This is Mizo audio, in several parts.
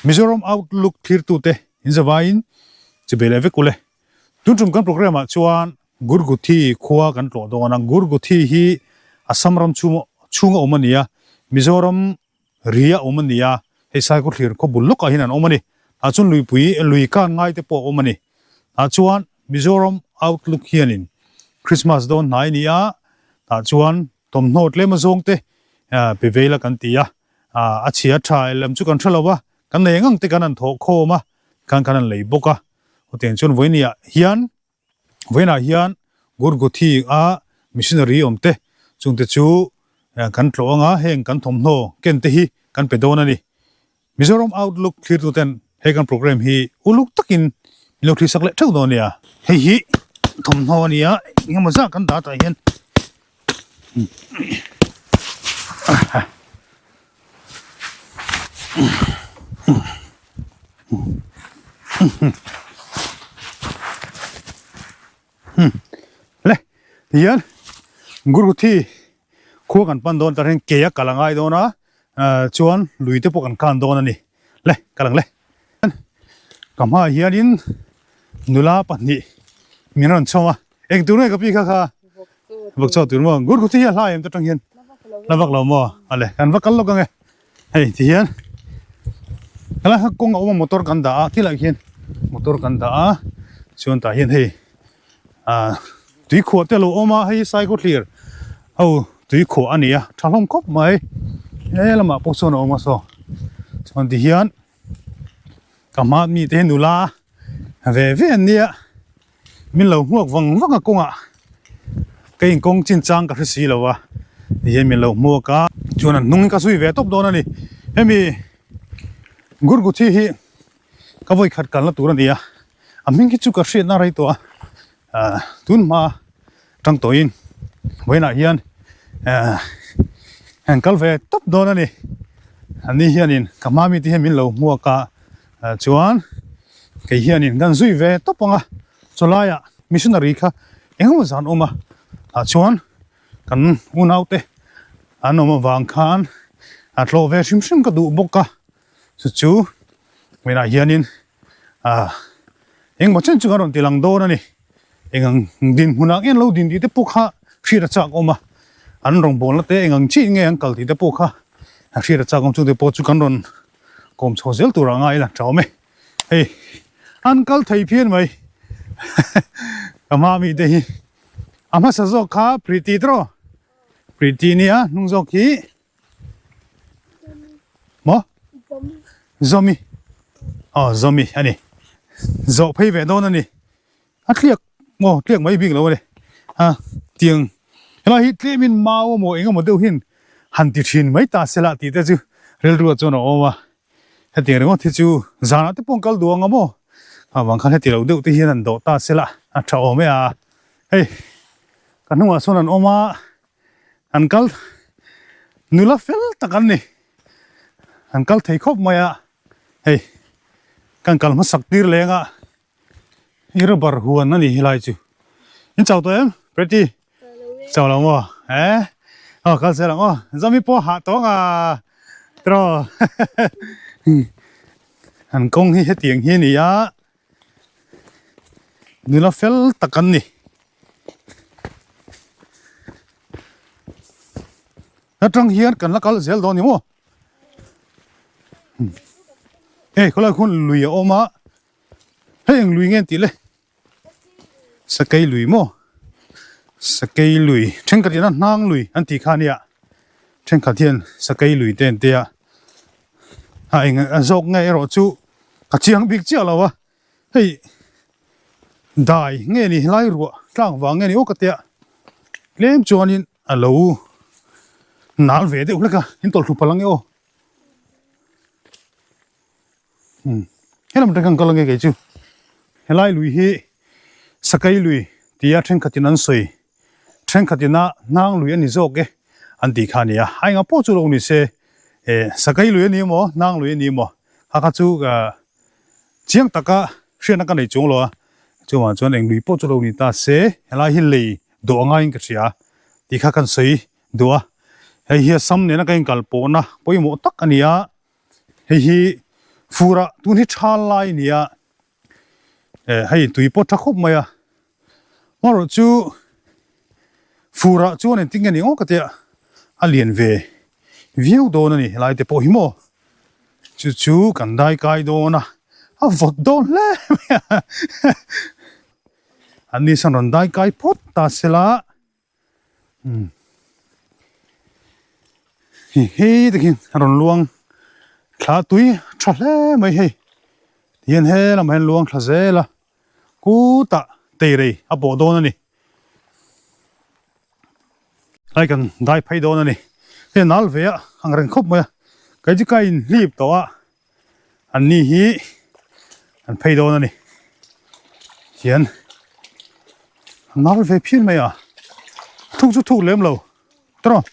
Mizoram Outlook thlirtute in zavaiin chibei leh vek ule. Tun tum kan programme ah chuan Gurguthi khua kan tlawh dawn a, Gurguthi hi Assam ram chhung chhunga awm a ni a, Mizoram ria awm a ni a, hei Saikawthlir khaw bul lawkah hian an awm a ni. Tah chuan luipui lui kan ngai te pawh a awm a ni. Tah chuan Mizoram Outlook hianin Christmas dawn hnai a ni a, tah chuan thawmhnaw tlem azawng te pe vei la kan ti a, a chhia tha lam chu kan hre lo a, kan nei ang ang te kan han thawh khawm a, khan kan han lei bawk a. Hetiang chuan vawinia hian vawiinah hian Gurguthi a missionary awm te chungte chu kan tlawh ang a, heng kan thawmhnaw ken te hi kan pe dawn a ni. Mizoram Outlook thlirtu ten he kan program hi uluk takin min lo thlisak leh theuh dawn a nia. Hei hi thawmhnaw a nia, engemaw zah kan dah tah hian. Le tihian Gurguthi khua kan pan dawn tarin ke a kal a ngai dawn a chuan lui te pawh kan kan dawn a ni le kal ang le ka hmaah hianin nula pahnih min rawn chhawm a eng tur nge ka pi kha kha vawk chaw tur maw Gurguthi hi a hla em te tang hian la vak lo maw a le kan va kal lawk ang e hei ti hian helai kha kawng a awm a motor kan dah a khilaiah khian motor kan dah a chuan tah hian hei ah tui khuah te a lo awm a hei hi saikawthlir ho tui khuah a ni a tha hlawm khawp mai he lamah pawh sawn a awm a saw chuan ti hian ka hma mite hi nula ve ve an nia. Min lo hmuak vang vang a kawngah ka inkawng chin chang ka hre si lo a tihian min lo hmuak a chuan an hnung hi ka zui ve tawp dawn a ni hemi Gurguthi hi ka vawi khat kalna tur a ni a a hming hi chu ka hriatna rei tawh a ah tun hma tang tawhin vawiinah hian ah an kal ve tawp dawn a ni ani hianin ka hma mite hian min lo hmuak a. Chuan kei hianin kan zui ve tawp ang a, chawlaiah missionary kha engemaw zan awm a, tah chuan kan unaute an awm avang khan a tlawh ve hrim hrim ka duh bawk a, chu chu vawiinah hianin ah engemaw chen chu kan rawn ti lang dawn a ni, eng ang dinhmunah nge an lo din tih te pawh kha hriat a chak awm a, an rawngbawlna te eng ang chiah nge an kal tih te pawh kha hriat a chak awm chungte pawh chu kan rawn. Kawm chho zel tur anga ila tha awm e. Hei an kal thei phian mai. Ka hma mi te hi a hmasa zawk kha Priti tawh Priti nia hnung zawk hi maw Zomi aw Zomi a ni zawh phei ve dawn a ni. A tliak maw tliak mai bik lo a ni a tiang helai hi tlemin mau emaw eng emaw deuh hian han ti thin mai ta se lah tih te chu rilru ah chuan a awm a hetiang ringawt hi chu zanah te pawh an kal duh ang a maw avang khan heti lo deuh te hian an dawh ta se lah a tha awm e a hei ka hnungah sawn an awm a an kal nula fel tak an ni an kal thei khawp mai a hei kan kal hmasak tir leng a. I rubber huan a ni helai chu. In chau tawh em? Pretty. Chau lo maw? Eh? Aw kal zel ang aw. Zami pawh hah tawh ang a. Tiraw. An kawng hi hetiang hi a ni a. Nula fel tak an ni. Atang hian kan la kal zel dawn ni maw? Hei khawlai khuan lui a awm a. Hei eng lui nge an tih le? Sakei lui maw? Sakei lui thenkhat hian a hnang lui an tih kha ania thenkhat hian sakei lui te an tia a eng a zawk nge erawh chu ka chiang bik chiah lo a hei dai nge ni helai ruah tlang vang nge ni aw ka tia tlem chuanin a lo nal ve deuh hlek a in tawlhthlu palh ang e aw. Helam atang khan kal ange kei chu helai lui hi Sakai lui tia thenkhatin an sawi thenkhatin a hnang lui a ni zawk e an tih kha a ni a a engah pawh chu lo ni se eh Sakai lui a ni emaw hnang lui a ni emaw kha kha chu ah chiang taka hriatna ka nei chuang lo a chuvang chuan eng lui pawh chu lo ni ta se helai hi lei dawh a ngaiin ka hria tih kha kan sawi duh a hei hi a sam nena ka inkal pawhna pawimawh tak a ni a. Hei hi Furah tun hi tha lai a ni a, eh hei tui pawh tha khawp mai a, amaherawh chu furah chuan engtin nge ni ngawt ka tia a lian ve viau dawn a ni helai te pawh hi maw chu chu kan dai kai dawn a, a vawt dawn hle mai a an ni sawn rawn dai kai phawt ta sela. Umm hei hei takin a rawn luang thla tui tha hle mai hei tihian he lamah hian luang thla zel a kutah teirei a pawh dawn a ni lai kan dai phei dawn a ni hei nal ve a ang reng khawp mai a kei chu ka inhlip tawh a an ni hi an phei dawn a ni hian a nal ve phian mai a thuk chu thuk lem lo tawh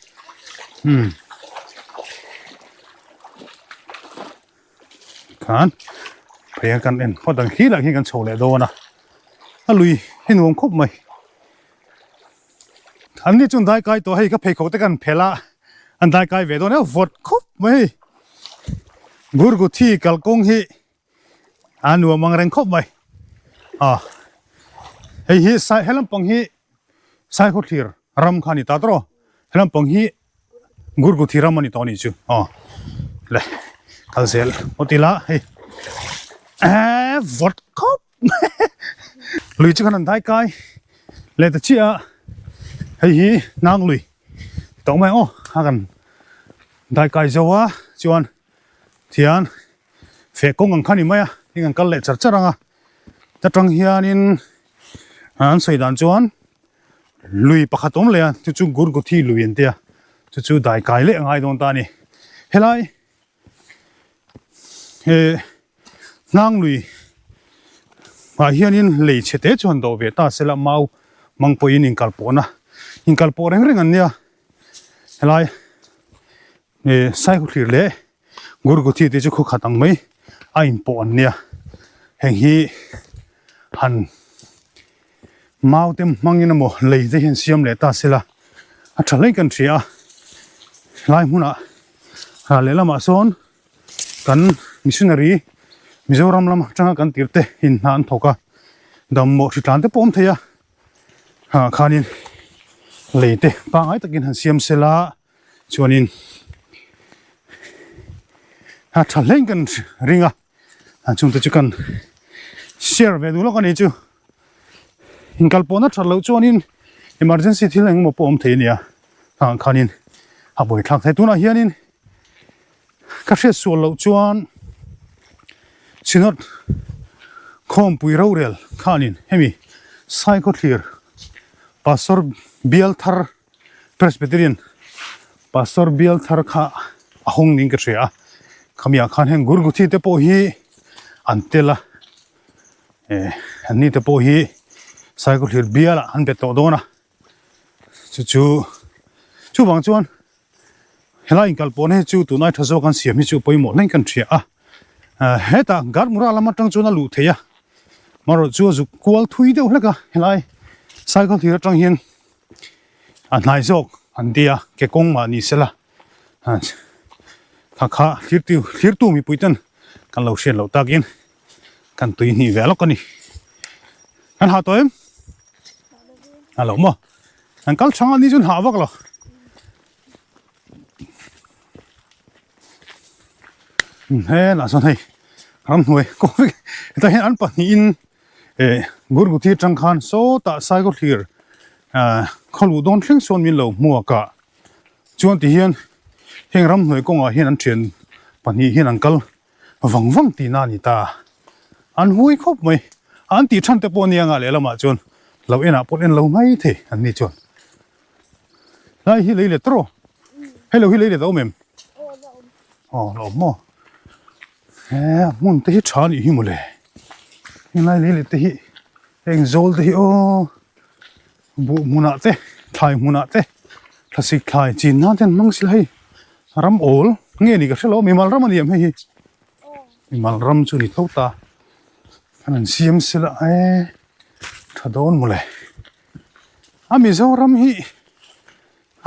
umm khan phei a kan en phawt ang khi lah khi kan chho leh dawn a a lui hi nuam khawp mai an ni chuan dai kai tawh hei ka pheikhawk te kan phelh a an dai kai ve dawn e vawt khawp mai hei Gurguthi kalkawng hi a nuam ang reng khawp mai a hei hi sai he lampang hi Saikhawthlir ram kha a ni ta tawh he lampang hi Gurguthi ram a ni tawh a nih chu aw le kal zel phawt ila hei eee vawt khawp Lui chu khan an dai kai leh ta chiah a, hei hi hnang lui tawh mai ang aw a kan dai kai zo a chuan thian feh kawng ang kha ni mai a heng an kal leh char char ang a ta tang hianin an sawi dan chuan lui pakhat awm leh a chu chu Gurguthi lui an tia chu chu dai kai leh a ngai dawn ta a ni helai. He hnang lui ah hianin lei chhe te chu han dawh ve ta sela mau mang pawhin inkal pawhna inkal pawh reng reng an nia helai eh Saikhawthlir leh Gurguthi te chu khawkhat ang mai a inpawh an nia heng hi han mau te hmangin emaw lei te hian siam leh ta sela a tha hlei kan hria a helai hmunah ral lehlamah sawn kan missionary Mizoram lam atanga kan tir te in hna an thawk a dammaw hri tlan te pawh awm thei a ah khanin lei te pangngai takin han siam sela chuanin a tha hlein kan ring a. A chungte chu kan share ve duh lawk a ni chu inkal pawhna that loh chuanin emergency thil engemaw pawh awm thei a nia tah khanin a buaithlak thei tunah hianin ka hriat sual loh chuan Synod khawmpui rorel khanin hemi Saikhawthlir Pastor bial thar Presbyterian Pastor bial thar kha a hawng niin ka hria a, khamiah khan heng Gurguthi te pawh hi an tel a, eh an ni te pawh hi Saikawthlir bialah an bet tawh dawn a, chu chu chuvang chuan helai inkal pawhna hi chu tunai tha zawk an siam hi chu pawimawh hleng kan hria a, hetah Garmura lam atang chuan a luh theih a, marawh chu a zuk kual thui deuh hlek a helai Saikawthlir atang hian. A hnai zawk an ti a ke kawng mah ni sela kha kha thlir thlir tu mipui ten kan lo hriat loh takin kan tui hnih ve lawk a ni kan hah tawh em a lo maw an kal chhang a ni chuan hah vak lo helah sawn hei ramhnuai kawng vek hetah hian an pahnihin Eh Gurguthi atang khan sawtah Saikhawthlir ah khaw luh dawn thleng sawn min lo hmuak a chuan ti hian heng ramhnuai kawngah hian an thian pahnih hian an kal vang vang tihna a ni ta an hui khawp mai an tih than te pawh ania ngah lehlamah chuan lo enah pawh en lo mai thei an ni chuan lai hi lei let tawh hei lo hi lei let a awm em aw la awm maw. He a hmun te hi tha anih hi mawle helai lei leh te hi heng zawl te hi aw buh hmunah te thlai hmunah te thlasik thlai chin nan te an hmang sila hei ram awl nge ni ka hre lo mimal ram a ni em hei hi mimal ram chu a ni tho ta an han siam sila e tha dawn mawle a Mizoram hi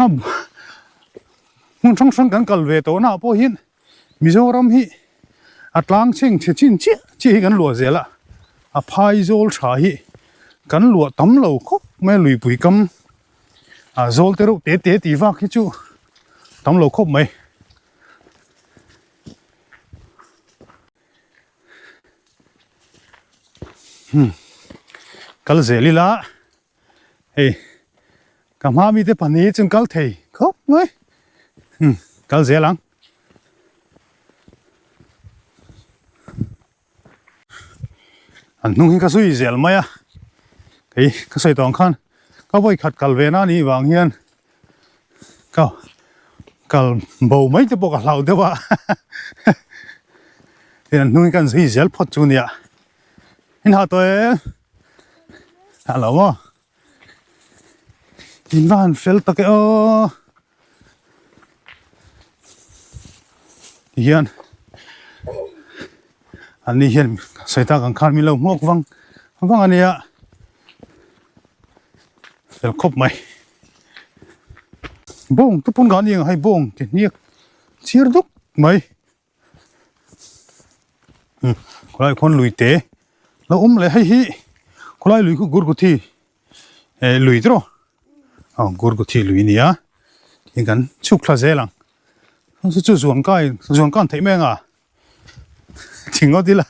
a hmun hrang hrang kan kal ve tawh naah pawh hian. Mizoram hi A tlang chheng chhe chin chiah chiah hi kan luah zel a, a phai zawl tha hi kan luah tam lo khawp mai a luipui kam ah zawl te reuh te te tih vak hi chu tam lo khawp mai. Hmm kal zel ila hei ka hma mite pahnih hi chuan kal thei khawp mai hmm kal zel ang. An hnung hi ka zui zel mai a kei ka sawi tawh ang khan ka vawi khat kal ve na anih vang hian ka kal bo mai te pawh ka hlau deuh a tin an hnung hi kan zui zel phawt chu nia in hah tawh em hah lo maw in va han fel tak e aw. Tihian an ni hian sawi tak ang khan min lo hmuak vang vang a nia fel khawp mai bawng te pawn ka ni ang hei bawng ti hniak chhiar dup mai khawlai khawn lui te lo awm leh hei hi khawlai lui khu gurguthi eh lui te rawh aw gurguthi lui a ni a tin kan chhuk thla zel ang chu chu zuan kai zuan kan theih mai anga thing ngawt ila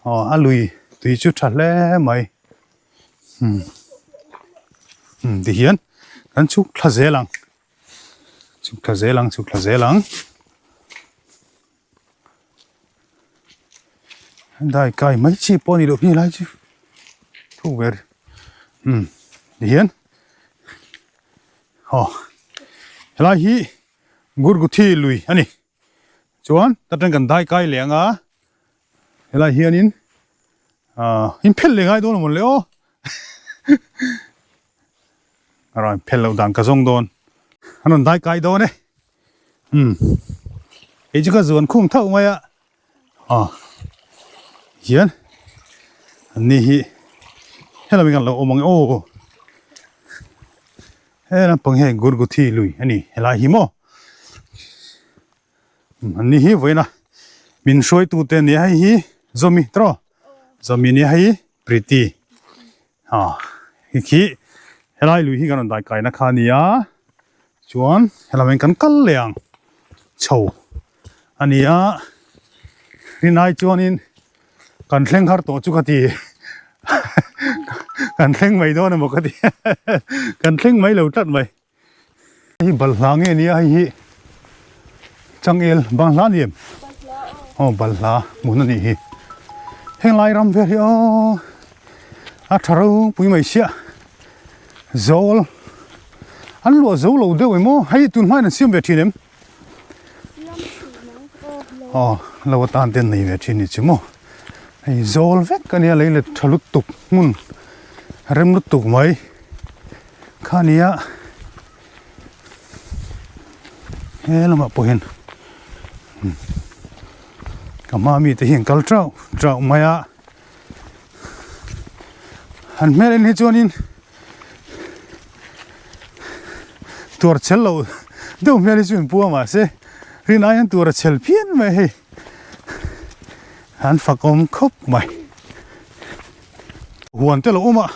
aw a lui tui chu tha hle mai umm umm tihian kan chhuk thla zel ang. Chhuk thla zel ang chhuk thla zel ang. Dai kai mai chi pawh a ni loh hi lai chu thu ber umm tihian aw helai hi Gurguthi lui a ni chuan ta tang kan dai kai leh ang a helai hianin ah in phelh leh ngai dawn a mawn le aw. A rawn phel loh dan ka zawng dawn. An rawn dai kai dawn e. Umm. Hei chu ka zuan khung thauh mai a. Aw. Hian. An ni hi. Helami kan lo awm ang e aw. He lampang hi Gurguthi lui a ni helai hi maw. An ni hi vawiin a min hruaitute a ni a hei hi Zawmi tawh. Zawmi nia hei Priti. A hi khi helai lui hi kan rawn dai kaina kha a ni a chuan helai ah kan kal leh ang chho a ni a rinai chuanin kan thleng har tawh chu ka ti kan thleng mai dawn emaw ka ti kan thleng mai lo tlat mai hei balhla nge nia hei hi changel balhla a ni em aw balhla hmun a nih hi henglai ram vel hi aw a tha ropui mai sia zawl an luah zo lo deuh em aw hei tun hmain an siam ve thin em aw lo atan te an nei ve thin ni chu maw hei zawl vek a nia lei let tha lutuk hmun rem lutuk mai. Khania he lamah pawh hian ka hma mite hi an kal teuh teuh mai a an hmel en hi chuanin tuar chhel loh deuh hmel hi chu in pu a mahse rin ai hian tur a chhel phian mai hei an fakawm khawp mai huan te lo awm a.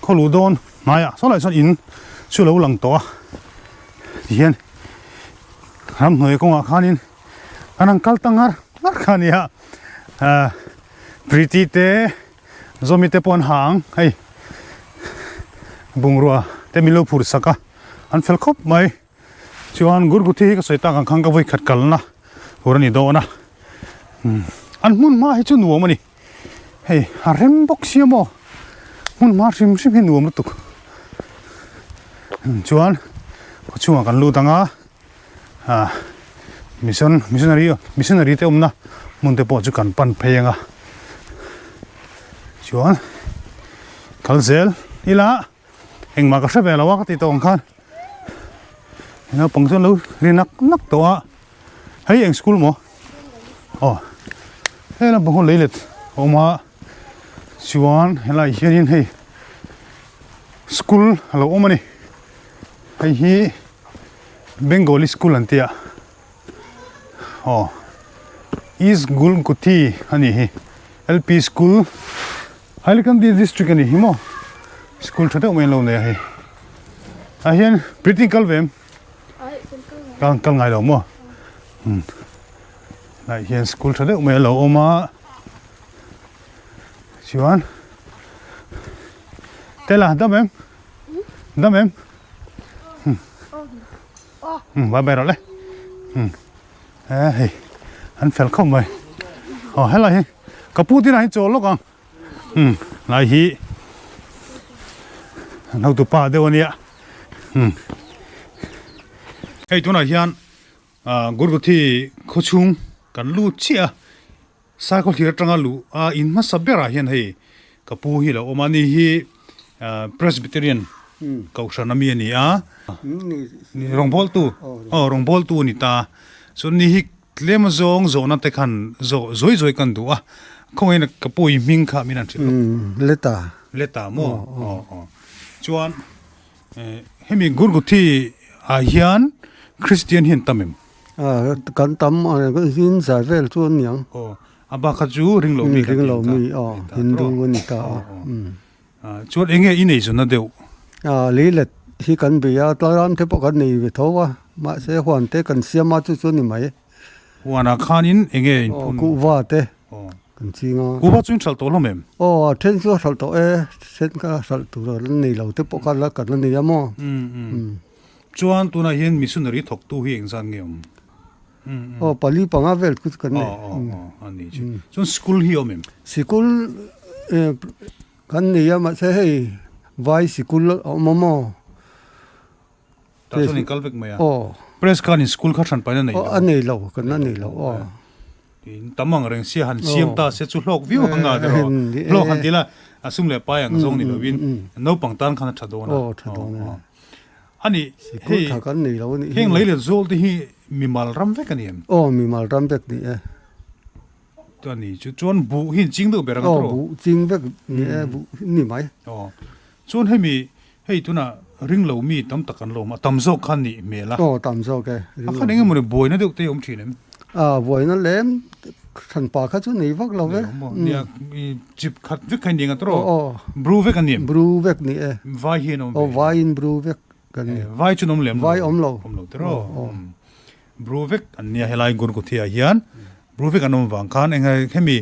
Khaw luh dawn hnaiah saw lai chuan in chu lo lang tawh a tihian ramhnuai kawngah khanin an han kal ta ngar ngar kha a ni a ahh Priti te Zawmi te pawh an ha ang hei bungrua te min lo phur sak a an fel khawp mai chuan Gurguthi hi ka sawi tak ang khan ka vawi khat kalna tur a ni dawn a an hmun hma hi chu nuam a ni. Hei a rem bawk sia maw hmun hma hrim hrim hi nuam lutuk chuan khaw chhungah kan lut ang a ah mission missionary missionary te awmna hmun te pawh chu kan pan phei ang a chuan kal zel ila engmah ka hre ve lo a ka tih tawh ang khan naupang chuan lo ri nak nak tawh a hei eng school maw aw hei lampang hun leilet a awm a chuan helai hianin hei school a lo awm a ni hei hi Bengali school an ti a. Aw East Gulnkuthi a nih hi LP School Hailakandi District a nih hi maw school tha deuh mai an lo nei a hei ah hian printing kal ve em kal kal ngai lo maw umm lai hian school tha deuh mai a lo awm a chuan tela dam em dam em umm vai bai rawh le umm he hei an fel khawp mai aw helai hi ka pu tinah hian chawl lawk ang umm lai hi an hotu pa deuh ania umm hei tunah hian ah gurguthi khawchhung kan lut chiah a Saikhaw hlir atanga luh a in hmasa berah hian hei ka pu hi lo awm a, ani hi Presbyterian kohhran ami a ni a, rawngbawltu aw rawngbawltu a ni ta, chuan ni hi tlem azawng zawhna te khan zawh zawi zawi kan duh a, khawngaih in ka pu i hming kha min han hrilh lawk. Leta. Leta maw aw aw chuan hemi Gurguthi ah hian Christian hi an tam em? A kan tam a zin zai vel chu an niang. Aw a bak kha chu ring lo mi kan ring lo mi aw Hindu a ni ta a. Chuan eng nge i nei zawna deuh? A leilet hi kan bei a tlaram te pawh kan nei ve tho a mahse huan te kan siam a chu chu a ni mai. Huanah khanin eng nge in phun? Kuhva te kan ching a. Kuhva chu in hralh tawh hlawm em? Aw a then chu a hralh tawh e then kha hralh tur a la nei lo te pawh kha la kan la nei a maw. Chuan tunah hian missionary thawktu hi engzat nge awm? Aw pali panga vel chu kan nei. Aw aw a ni chu. Chuan school hi awm em? Sikul kan nei a mahse hei vai sikul a awm a maw? Tah chuan in kal vek mai a? Aw. Press khan in school kha hran paina nei lo? Aw a nei lo kan la nei lo aw. In tam ang reng sia han siam ta se chu hlawk viau ang a tiraw? Hlawk han ti la a sum leh pai ang zawng ni lovin naupang tan khan a tha dawn a. Aw tha dawn e. Ani Sikul tha kan nei lo a nih hi. Heng lei leh zawl te hi mimal ram vek a ni em? Aw mimal ram vek ni e. A ni chu chuan buh hi ching deuh ber ang a tawh. Aw buh ching vek ni e buh hi ni mai. Aw chuan hemi hei tunah ring lo mi tam tak an lo awm a tam zawk khan nih hmel a. Aw tam zawk e. A khan eng emaw ni buaina deuh te awm thin em? A buaina lem thanpa kha chu nei vak lo ve. Nia chip khat vek kha ni ang a tawh. Aw. Bru vek a ni em? Bru vek ni e. Vai hian awm ve. Aw vaiin bru vek kan ni. Vai chu an awm lem lo. Vai awm lo. Awm lo tiraw. Bru vek an nia helai Gurguthi ah hian bru vek an awm vang khan eng hemi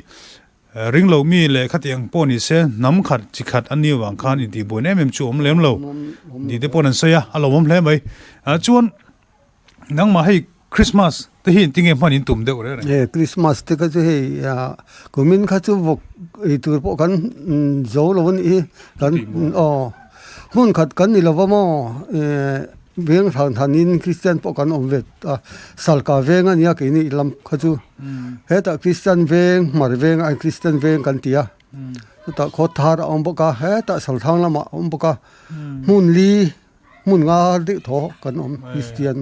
Ring lo mi leh khatiang pawh ni se hnam khat chi khat an nih avang khan intihbuaina em em chu awm lem lo tih te pawh an sawi a, a lawmawm hle mai. Chuan nangmah hei Christmas te hi engtin nge hman in tum deuh reng reng? E Christmas te kha chu hei kumin kha chu vawk ei tur pawh kan zo lo a nih hi kan aw hmun khat kan ni lo va maw e veng hran hranin Christian pawh kan awm ve a Salka veng a nia keini lam kha chu hetah Christian veng hmar veng a Christian veng kan ti a chutah khawthar a awm bawk a hetah Salthang lamah a awm bawk a hmun li hmun nga deuh thaw kan awm Christian.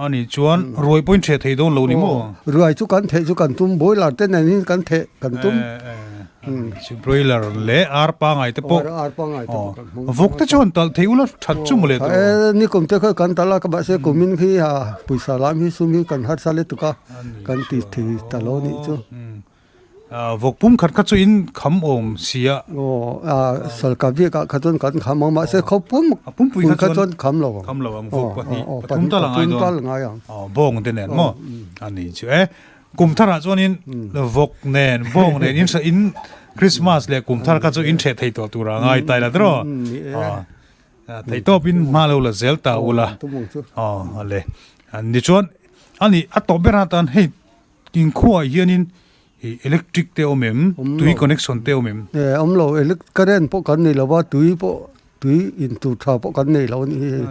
A nih chuan ruai pawhin theh thei dawn lo ni maw? Ruai chu kan theh chu kan tum, boiler te nen hin kan theh kan tum. Broiler leh ar pangai te pawh. Ar pangai te pawh kan hmang. Vawk te chuan talh thei ula that chu mawle tawh. E ni kum te kha kan talh a, ka mahse kumin khi a pawisa lam hi sum hi kan harsa lutuk a, kan ti thei ta lo nih chu. Vawk pum khat kha chu in kham awm si a. Aw, salka biak ah kha chuan kan kham ang mahse khaw pum pui kha chuan kham lo ang. Kham lo ang vawk pahnih pathum tal a ngai dawn. Pathum tal a ngai ang. Aw, bawng te nen maw? A ni chu e. Kum thar ah chuan in vawk nen bawng nen in in Christmas leh kum thar kha chu in hreh thei tawh tur a ngai tai la tiraw? Thei tawp in hma lo la zel ta ula. Aw, a le. Ni chuan a ni a tawp ber atan hei Inkhuaah hianin ih electric te awm em? Tui connection te awm em? E awm lo, elec current pawh kan nei lo va, tui pawh tui in tur tha pawh kan nei lo a nih hi hei.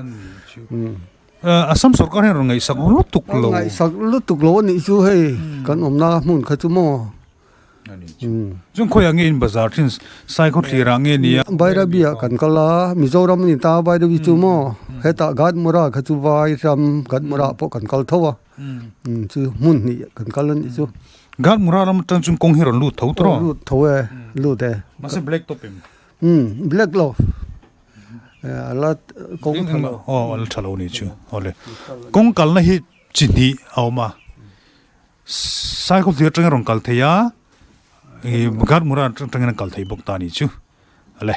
Assam sorkar hian rawn ngaihsak lutuk lo. Ngaihsak lutuk lo a nih chu hei kan awmna hmun kha chu maw. Chuan khawiah nge in bazar thin Saikhaw thlirah nge ni a? Bairabi ah kan kal a, Mizoram a ni ta Bairabi chu maw hetah Gatmura kha chu vai ram Gatmura pawh kan kal tho a. Chu hmun hnih kan kal a nih chu. Ghat Mura lam atang chuan kawng hi rawn lut tho tawh. Lut tho e, lut e. Mahse black top em? Umm black lo. A la kawng tha lo. Aw a la tha lo a nih chu. Awle. Kawng kalna hi chi hnih a awm a. Saikhawpui atangin a rawn kal thei a, ih Garmura atangin a kal thei bawk ta a nih chu. Ale,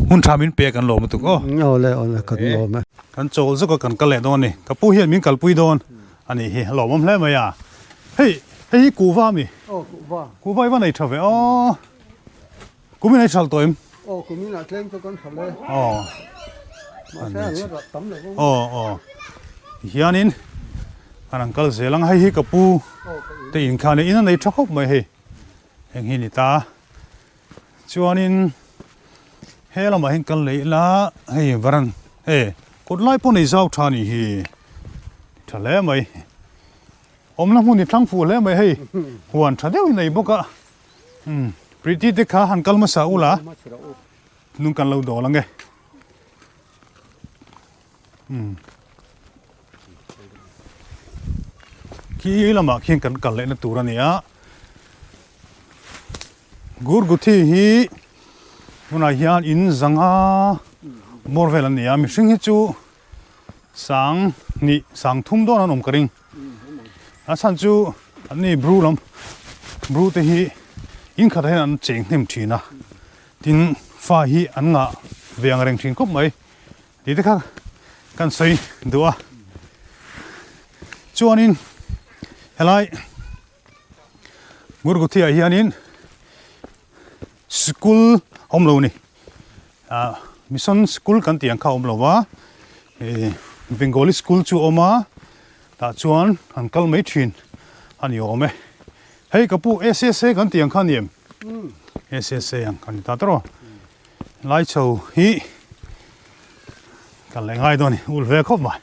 hun tha min pe a kan lawm lutuk aw. Awle awle kan lawm e. Kan chawl zawk a kan kal leh dawn a ni. Ka pu hian min kalpui dawn a nih hi, a lawmawm hle mai a. Hei, hei hi kuhva a mi? Aw kuhva. Kuhva i va nei tha ve aw. Kumin a i hralh tawh em? Aw kumin ah tlem chu kan hralh e. Aw. Mahse an la rat tam lo vang. Aw aw. Tihianin kan an kal zel ang hei hi ka pu te in khan in a nei tha khawp mai hei. Heng hi ni ta. Chuanin he lamah hian kal leh ila hei varan hei kawt lai pawh nei zau tha nih hi. Tha hle mai. Awmna hmun i thlang fuh hle mai hei. Huan tha deuhin nei bawk a. Umm Preeti te kha han kal hmasa ula nung kan lo dawl ange. Umm khi lamah khian kan kal lehna tur a ni a. Gurguthi hi tunah hian in zanga bawr vel an ni a mihring hi chu sang hnih sang thum dawn an awm ka ring a chhan chu an ni bru lam bru te hi in khatah hian an cheng hnem thin a tin fa hi an ngah ve ang reng thin khawp mai tih te kha kan sawi duh a chuanin helai Gurguthiah hianin school a awm lo a ni ah mission school kan tih ang kha a awm lo va ih Bengali school chu a awm a tah chuan an kal mai thin a ni awm e hei ka pu S_S_A kan tih ang kha a ni em S_S_A ang kha a ni ta tawrh aw lai chho hi kal leh ngai dawn a ni ulh ve khawp mai.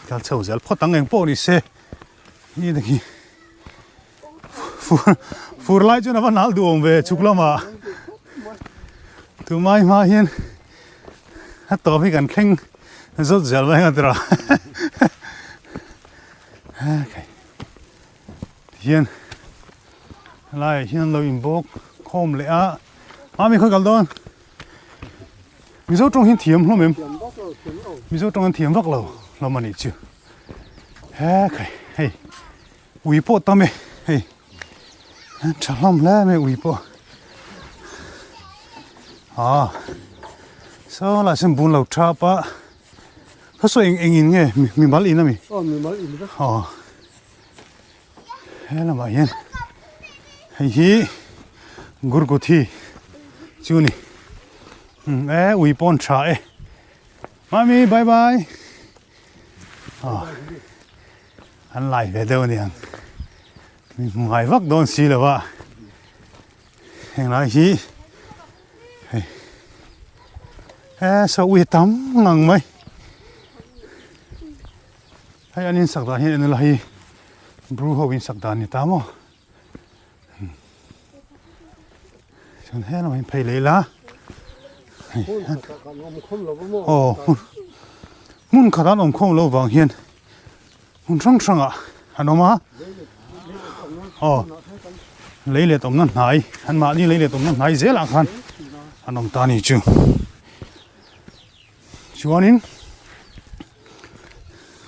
Kal chho zel phawt ang eng pawh ni se ni te khi fur fur lai chuan a va nal duh awm ve chhuk lamah tumai hma hian a tawp hi kan thleng zawt zel mai ang a tira tihian helaiah hian lo inbawk khawm leh a mami khawi kal dawn. Mizo tawng hian thiam hlawm em? Mizo tawng an thiam vak lo hlawm a nih chu. He khai hei ui pawh tam e hei tha hlawm hle mai ui pawh. Ah saw lah sawn bun lo thap a khaw saw eng eng in nge mimal in ami? Aw mimal in vek. Aw he lamah hian hei hi gurguthi chu a ni e ui pawn tha e mami bye bye aw an lai ve deuh a ni ang min hmu ngai vak dawn si lo a heng lai hi hei e saw ui tam ngang mai. Hei an insak dan hi en ila hei bru ho insak dan ni ta maw chuan he lamah hian phei leh ila aw hmun khat an awm khawm loh vang hian hmun hrang hrangah an awm a aw lei let awmna hnai an mahni lei let awmna hnai zelah khan an awm ta a ni chu chuanin.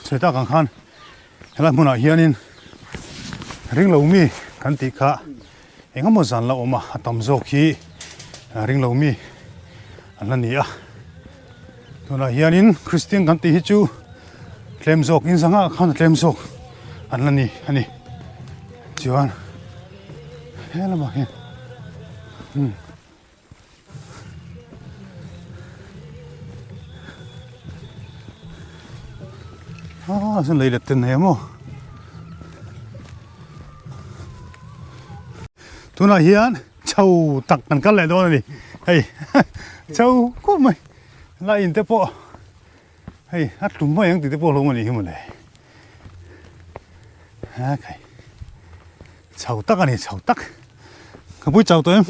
Chhe tak ang khan helai hmunah hianin ring lo mi kan tih kha eng emaw zan la awm a a tam zawk hi ring lo mi an la ni a tunah hianin Kristian kan tih hi chu tlem zawk in zangah khan a tlem zawk an la ni a ni chuan he lamah hian umm. Ah, chuan lei let te nei maw tunah hian chho tak kan kal leh dawn a ni hei chho khup mai la in te pawh hei a tlum mai ang tih te pawh hlawm a nih hi mawle a khai Chho tak a ni, chho tak. Ka pui chau tawh em?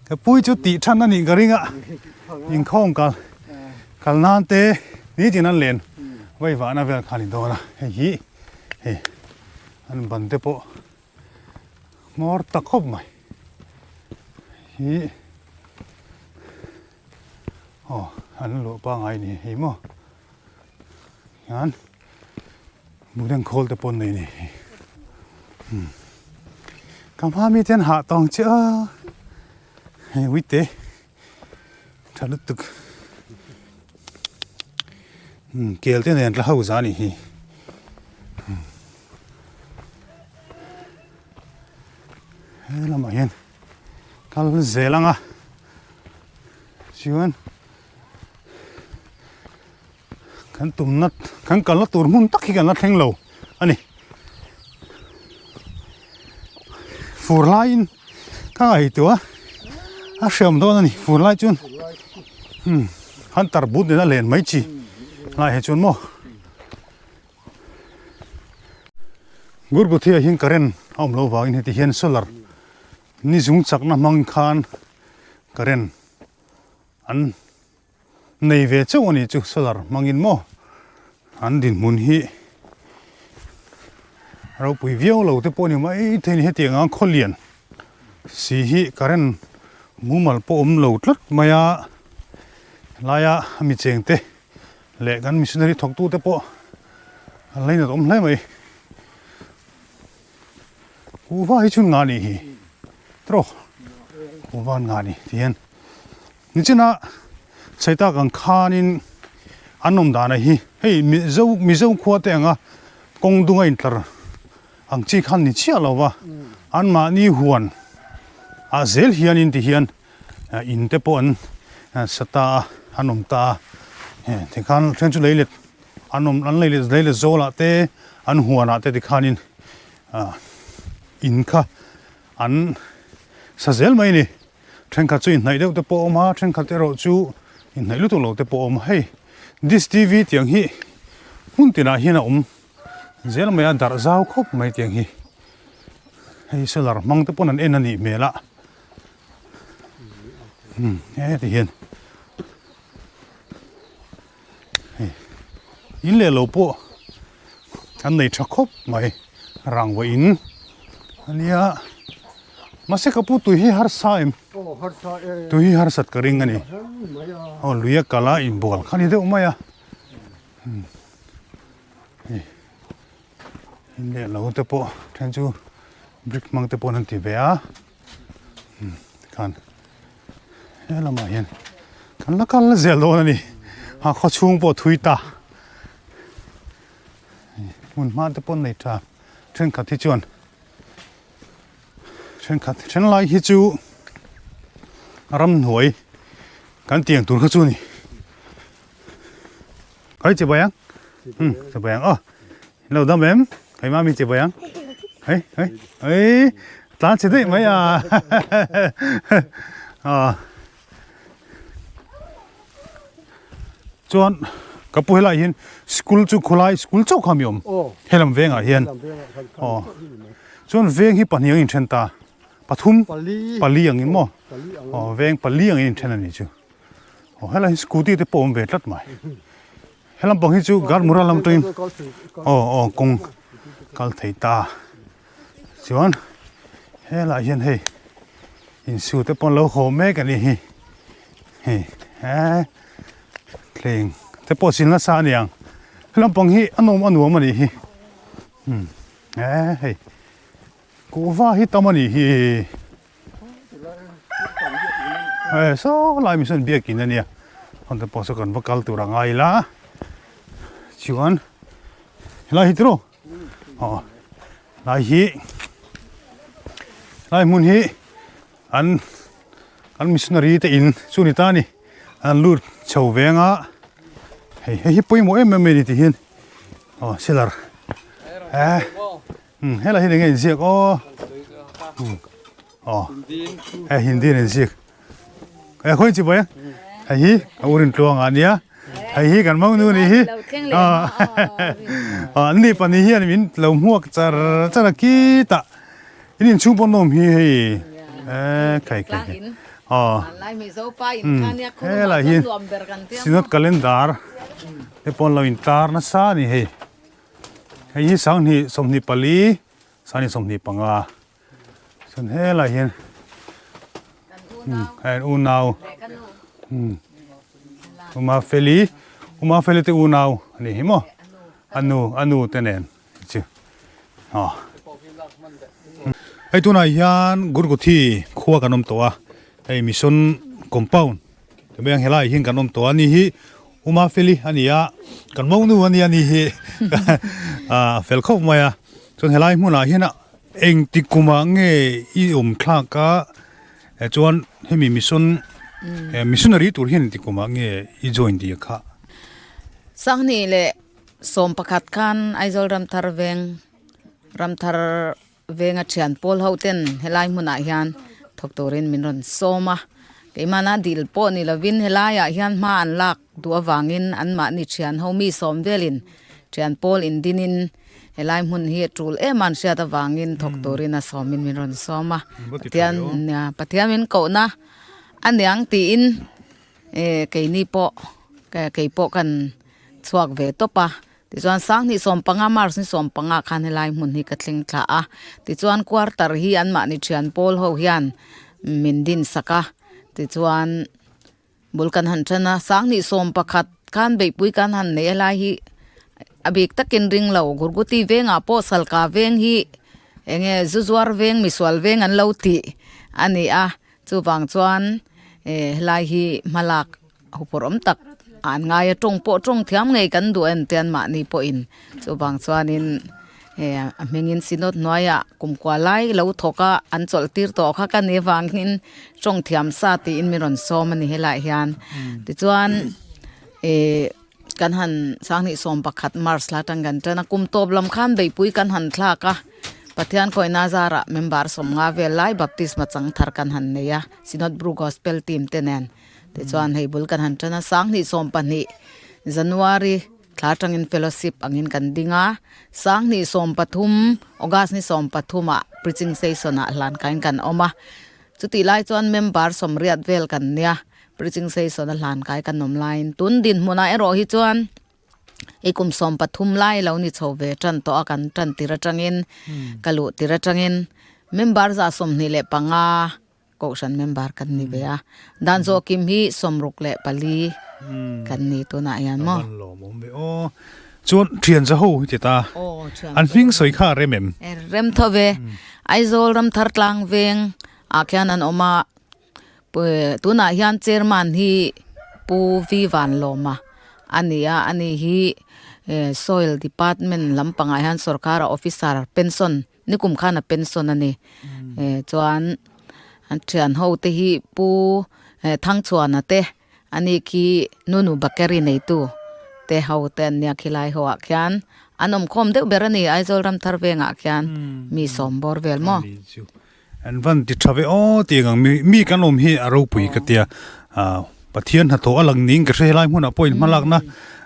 Ka pui chu tih than a nih ka ring a, inkhawm kal kal nan te nitin an len vai vahna vel kha a ni dawn a, hei hi hei an ban te pawh hmawr ta khawp mai hi aw an luah pangai ni hei maw hian. Buh khawl te pawh an nei a ni. Ka hma mi te an hah tawng chiah a, hei uite tha lutuk kel te nen tla ho za a nih hi. He lamah hian kal zel ang a chuan. Kan tumna kan kalna tur hmun tak hi kan la thleng lo a ni. Fur laiin ka ngaihtuah a, a hreawm dawn a ni fur lai chuan umm hunter but nena len mai chi lai hi chuan maw. Gurguthia hian current a awm loh vangin heti hian solar ni zung chakna hmang khan current an. Nei ve chauh a nih chu solar hmangin maw an dinhmun hi ropui viau lo te pawh ni mai thei a ni hetiang ang khaw lian si hi current mumal pawh awm lo tlat mai a helaia a mi cheng te leh kan missionary thawk tu te pawh an lainat awm hle mai kuhva hi chhun ngah a nih hi tawh kuhva an ngah a ni ti hian. Nichina Saita kan khanin an awm dana hi hei Mizo Mizo khua te anga kawng dung a intlar ang chi khan ni chiah lo va, anmahni huan ah zel hianin ti hian in te pawh an sa ta a, an awm ta a, tikhan then chu leilet an awm an leilet leilet zawlah te an huanah te tikhanin in kha an sa zel mai a ni. Thenkhat chu inhnaih deuh te pawh a awm a, thenkhat erawh chu inhnaih lutuk lo te pawh a awm a. Hei dish TV tiang hi hmun tinah hian a awm zel mai a, darh zau khawp mai tiang hi. Hei solar hmang te pawn an en a nih hmel a, umm heti hian hei in leh lo pawh an nei tha khawp mai rangva in ania mahse ka pu tui hi harsa em tui hi harsat ka ring ani aw lui a kal a inbual kha ni deuh mai a hei in leh lo te pawh then chu brick hmang te pawh an ti ve a tikhan. He lamah hian kan la kal zel dawn a ni a khaw chhung pawh thui ta hmun hma te pawh nei tha thenkhat hi chuan thenkhat then lai hi chu ramhnuai kan tiang tur kha chu a ni khawi chibai ang um chibai ang aw Lo dam em? Hei mami che bai ang. Hei hei hei tlan che daih mai a. Ah. Chuan ka pu helai hian school chu khulai school chauh kha mi awm. Helam vengah hian. Aw. Chuan veng hi pahnih ang inthen ta. Pathum pali ang in maw? Aw veng pali ang in inthen a ni chu. Aw helai hi scooty te pawh awm ve tlat mai. Helam pang hi chu Garmura lam atangin aw aw kawng kal thei ta chuan helaiah hian hei insu te pawh an lo haw mek a nih hi hei he thleng te pawh a sil nasa a niang helam pang hi a nawm a nuam a nih hi umm he hei kuhva hi tam a nih hi. Hei saw lai mi sawn biakin a nia hawn te pawh saw kan va kal tur a ngai ila chuan helai hi tiraw aw helai hi helai hmun hi an an missionary te in chu ni ta a ni an lut chho veng a hei hei hi pawimawh em em mai a ni ti hian aw selar eh. Umm helai hian enge inziak aw umm aw hei hindi in inziak e khawi chi bai hei hi a urin tluang ah nia hei hi kan mangnu ni hi aw an ni pahnih hian min lo hmuak char char a khitah in inchhung pawh nawm hi hei e khai khai khai aw umm helai hi synod calendar te pawh an lo intar nasa a ni hei. Hei hi sanghnih 24 sanghnih 25 chuan helaiah hian hei an unau Uma Feli Uma Feli te unau a ni hi maw a nu a nu te nen. A. Hei tunah hian Gurguthi khua kan awm tawh a, hei mission compound ti mai ang helaiah hian kan awm tawh a, ani hi Uma Feli a ni a, kan monu a nia ni hi a fel khawp mai a, chuan helai hmunah hian engti kumah nge i awm thlak a, chuan hemi mission missionary tur hian engti kumah nge i join tih a kha. Sanghnih leh 11 khan Aizawl Ramthar veng Ramthar venga thian pawl ho ten helai hmunah hian thawk turin min rawn sawm a, keimahna dil pawh ni lovin helaiah hian hma an lak duh avangin anmahni thian ho mi sawm velin thian pawl indinin helai hmun hi a tul em a an hriat avangin thawk turin a sawmin min rawn sawm a, Pathian Pathian min kohna aniang tiin keini pawh kei pawh kan chhuak ve tawp a. Tichuan sanghnih 15 March ni 15 khan helai hmun hi ka thleng thla a, tichuan quarter hi anmahni thian pawl ho hian min din sak a, tichuan bul kan han then a, sanghnih 11 khan beihpui kan han nei a lai hi a bik takin ring lo, Gurguti vengah pawh Salka veng hi enge Zuzuar veng misual veng an lo tih a ni a, chuvang chuan helai hi hmalak Hupawrh awm tak an ngai a, tawng pawh tawng thiam ngei kan duh en te anmahni pawhin chuvang chuanin he a hmingin synod hnuaiah kumkua lai lo thawk a an chawlh tir tawh kha ka ni avangin tawng thiam sa tiin min rawn sawm a ni helaiah hian tichuan ih kan han sanghnih 11 March la atang kan tan a kum tawp lam khan beihpui kan han thlak a Pathian khawihna zarah member 50 vel lai baptisma chang thar kan han nei a Synod Bru Gospel team te nen. Tichuan hei bul kan han tan a, sanghnih 12 January thla atangin fellowship angin kan ding a, sanghnih 13 August ni 13 ah preaching session ah hlan kain kan awm a, chutih lai chuan member 80 vel kan nia, preaching session a hlan kai kan awm laiin tun dinhmunah erawh hi chuan hei kum 13 lai lo ni chho ve tan tawh a kan tan tir atangin ka luh tir atangin member 25 Kohhran member kan ni ve a, dan zawh kim hi 64 kan ni tunah hian maw? Avan lawmawm ve aw. Chuan thian za ho hi ti ta. An hming sawi kha a rem em? Rem tho ve. Aizawl Ramthar Tlang veng ah khian an awm a, tunah hian chairman hi Pu V Vanlawma a ni a, ani hi Soil Department lampangah hian sorkara officer pension Nikum khan a pension a ni. Chuan an thian ho te hi Pu Thangchhuana te ani khi Nunu Bakery neitu te ho te an nia khilai ho ah khian an awm khawm deuh ber a ni Aizawl Ramthar vengah khian mi sawm bawr vel maw. An van ti tha ve aw tih ang mi kan awm hi a ropui ka tia Pathian hnathawh a lang ning ka hre helai hmunah pawh in hmalakna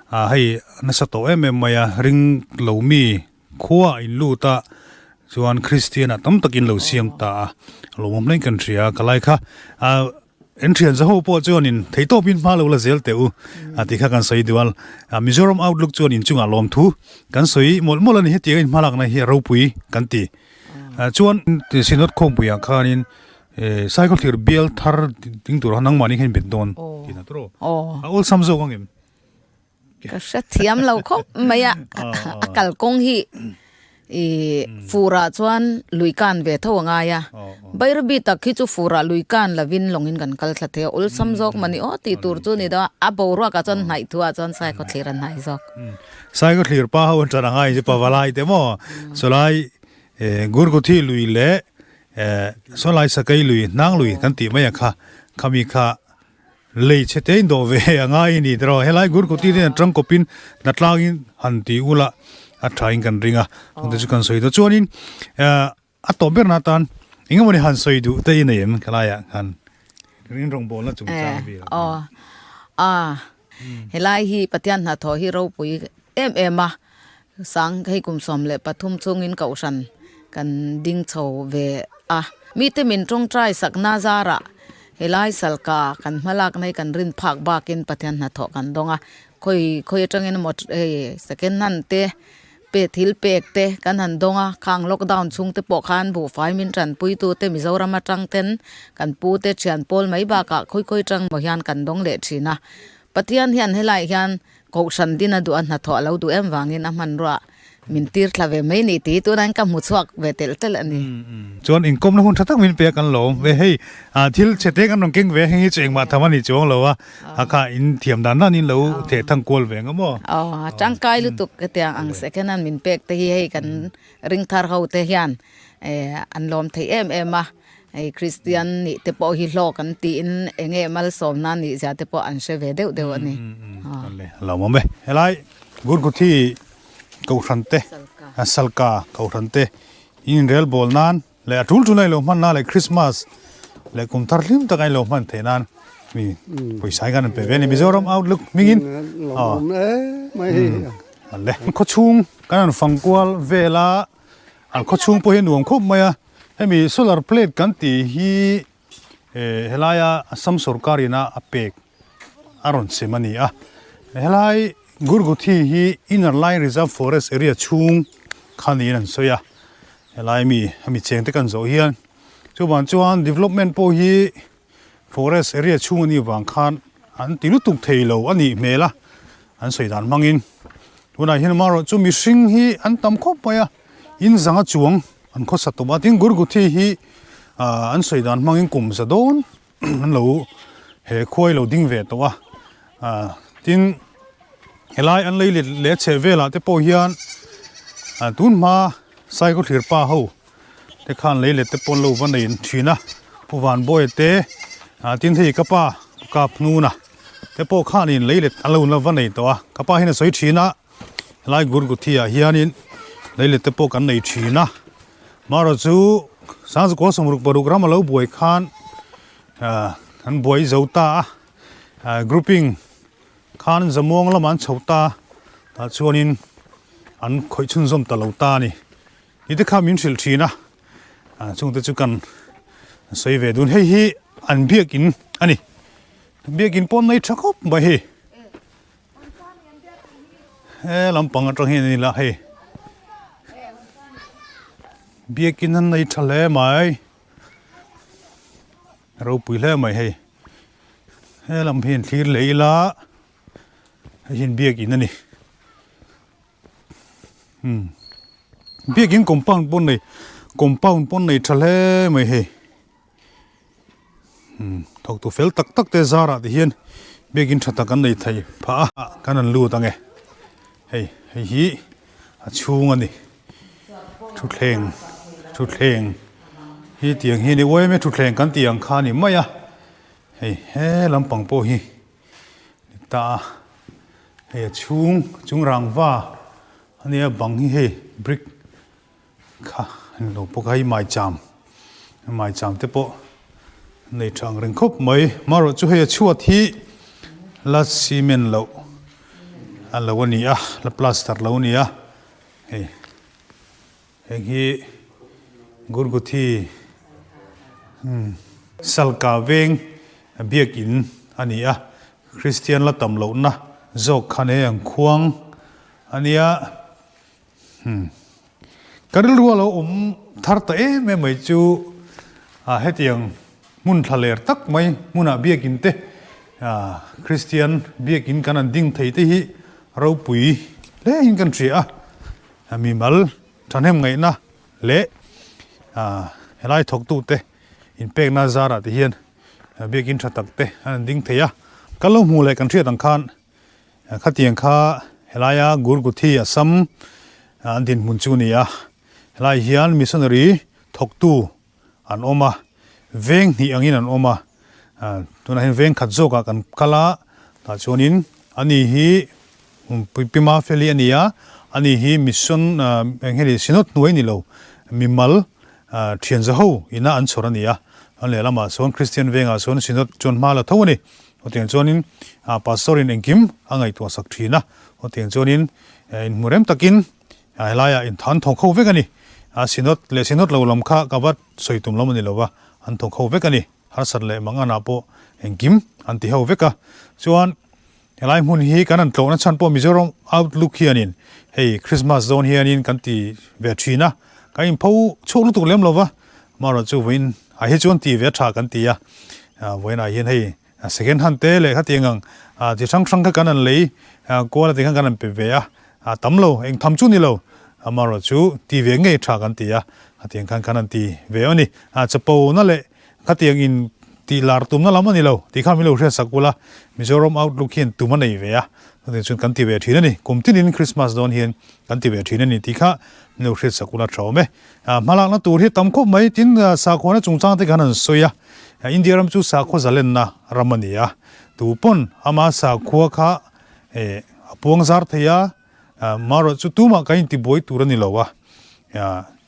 hei nasa tawh em em mai a ring lo mi Khua a in lut a, chuan Kristian ah tam takin lo siam ta a, lawmawm hleng kan hria a, ka lai kha ah en thian zaho pawh chuanin theitawpin hma lo la zel teh u a ti kha kan sawi duh a, Mizoram Outlook chuan inchungah lawmthu kan sawi mawlh mawlh a ni, hetiang a inhmalakna hi a ropui kan ti. Chuan Synod khawmpuiah khanin cycle thlir bial thar ding turah nangmahni kha in bet dawn tih na tur aw, a awlsam zawk ang em? Ka hre thiam lo khawp mai a, a kalkawng hi i furah chuan lui kan ve tho a ngai a, Bairabi tak hi chu furah lui kan lovin lawngin kan kal thla thei a, awlsam zawk mah ni aw tih tur chu ni dawn a, a boruakah chuan hnaih thuah chuan Saikhaw thlir a hnai zawk. Saikhaw thlir pa ho an ṭan a ngai chu pavalai te maw sawlai Gurguthi lui leh sawlai Sakei lui hnang lui kan tih mai ang kha, khami kha Lei chhe te in dawh ve a ngai a ni tiraw helai Gurkuti te hian tangkawpin hnatlangin han ti ula a thain kan ring a chungte chu kan sawi dawn chuanin a tawp ber na atan eng emawni han sawi duh te i nei em khelaiah khan rin rawngbawlna chungchang vel aw a helai hi Pathian hnathawh hi ropui em em a sang hei kum 13 chungin kohhran kan ding chho ve a mite min tawngtai sakna zarah helai salka kan hma lakna hi kan rin phak bakin Pathian hnathawh kan dawng a khawi khawi atangin emaw hei second hand te pe thil pek te kan han dawng a khang lockdown chhung te pawh khan buhfai min tanpui tu te Mizoram atang ten kan pu te thian pawl mai bakah khawi khawi atang emaw hian kan dawng leh thin a Pathian hian helaiah hian Kohhran din a duh a hnathawh a lo duh em vangin a hmanrua min tir thla ve mai ni tih hi tunah hian ka hmu chhuak ve telh telh a ni. Chuan inkawmna hun tha tak min pe a kan lawm ve hei thil chhe te kan rawn keng ve heng hi chu engmah tham a ni chuang lo a kha in thiam dan dan in lo theh thang kual ve ang maw. Aw a tangkai lutuk hetiang ang second hand min pek te hi hei kan ring thar ho te hian an lawm thei em em a hei Kristian nih te pawh hi hlawk an tiin eng nge malsawmna nih zia te pawh an hre ve deuh deuh a ni. Lawmawm e helai Gurguthi Kohhran te Salka Kohhran te inrel bawl nan leh a tul tul a ilo hman na leh Christmas leh kum thar hlim tak a ilo hman theih nan mi pawisa hi kan rawn pe ve a ni Mizoram Outlook hmingin le khawchhung kan rawn fang kual vel a an khawchhung pawh hi a nuam khawp mai a hemi solar plate kan tih hi helaia Assam sorkar ina a pek a rawn sem a ni a helai Gurguthi hi Inner Line Reserve Forest area chhung kha niin an sawi a helai mi hemi cheng te kan zawh hian chuvang chuan development pawh hi forest area chhung a nih vang khan an ti lutuk thei lo a nih hmel a an sawi dan hmangin tunah hian amaherawh chu mihring hi an tam khawp mai a in zanga chuang an khawsa tawp a tin Gurguthi hi ah an sawi dan hmangin kum za dawn. an lo he khuai lo ding ve tawh a ah tin helai an lei let leh chheh velah te pawh hian ah tun hma saikhaw thlir pa ho te khan lei let te pawh an lo va nei thin a pu vanbawi te ah tin hei ka pa kap hnuna te pawh khanin lei let an lo la va nei tawh a ka pa hian a sawi thin a helai gurguthi ah hianin lei let te pawh kan nei thin a. Marawh chu Sangzakaw 66 ram a lo buai khan an buai zo ta a, grouping khan Zamuang lamah an chho ta tah chuanin an khawih chhunzawm ta lo ta a ni. Ni te kha min hrilh thin a, chungte chu kan sawi ve dun. Hei hi an biakin a ni, biakin pawn mai tha khawp mai hei. He lampang atang hian an ila hei biakin an nei tha hle mai ropui hle mai hei he lam hi an thlir leh ila hei hian biakin a ni umm biakin compound pawh an nei compound pawh an nei tha hle mai hei. Thawktu fel tak tak te zarah te hian biakin tha tak an nei thei phah a kan han lut ang e hei hei hi a chhung a ni thutthleng thutthleng hi tiang hi a ni uaim e thutthleng kan tih ang kha a ni mai a hei he lampang pawh hi ni ta a hei a chhung chung rangva a nia bang hi hei brick. Kha an lo bawk a hei maicham maicham te pawh nei tha ang reng khawp mai marawh chu hei a chhuat hi la cement loh a lo a ni a la plaster lo a ni a hei heng hi gurguthi umm salka veng biakin a ni a christian la tam lohna zawk khan hei ang khuang a nia. Umm. Ka rilru a lo awm thar ta em em mai chu ah hetiang hmun thla ler tak mai hmunah biakin te ah Kristian biakin kan han ding thei te hi ropui hle in kan hria a, mimal thahnem ngaihna leh ah helai thawktu te inpekna zarah te hian biakin tha tak te an han ding thei a, kan lo hmuh leh kan hriat ang khan Khatiang kha helaia Gurguthi Assam an dinhmun chu a ni a, helai hian missionary thawktu an awm a, veng hnih angin an awm a, tunah hian veng khat zawkah kan kal a, tah chuanin ani hi Pima Feli a ni a, ani hi mission eng nge ni synod hnuai ni lo mimal thian zaho ina an chhawr a ni a, an lehlamah chuan Christian vengah chuan synod chuan hma la tho a ni. Hetiang chuanin Pastor in engkim a ngaihtuah sak thin a, hetiang chuanin inhmu rem takin helaiah an thawk ho vek a ni. Synod leh Synod lo lam kha ka va sawi tum lam a ni lo va, an thawk ho vek a ni. Harsat leh Manganah pawh engkim an ti ho vek a. Chuan helai hmun hi kan han tlawhna chhan pawh Mizoram Outlook hianin hei Christmas dawn hianin kan ti ve thin a, kan inpho chhuak lutuk lem lo va, Amaherawh chu vawiin ah hi chuan ti ve a tha kan ti a, vawiin ah hian hei second hand te leh khatiang ang chi hrang hrang kha kan han lei kual a ti khan kan han pe ve a, tam lo eng tham chu ni lo. Amaherawh chu ti ve ngei tha kan ti a, khatiang khan khan an ti ve a ni. A chapo na leh khatiang in tih lar tumna lam a ni lo tih kha min lo hriat sak ula, Mizoram Outlook hian tum a nei ve a, chutiang chuan kan ti ve thin a ni. Kum tinin Christmas dawn hian kan ti ve thin a ni tih kha min lo hriat sak ula tha awm e. Hmalakna tur hi tam khawp mai, tin sakhuana chungchang te khan an sawi a, India ram chu sakhua zalenna ram a ni a, tu pawn ama sakhua kha a puang zar thei a, Marawh chu tumah kan intibuai tur a ni lo a,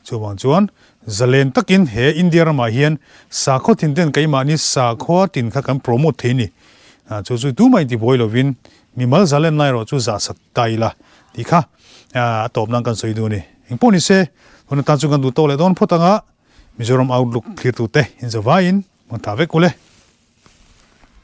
chuvang chuan zalen takin he India ramah hian sakhaw thin ten keimahni sakhua tin kha kan promote thei a ni. Chu chu tumah intibuai lovin mimal zalen na erawh chu zahsak ta ila tih kha a tawp nan kan sawi duh a ni. Engpawh ni se, hun atan chu kan duh tawk leh dawn phawt anga Mizoram Outlook thlirtute inzavaiin hmun tha vek ule.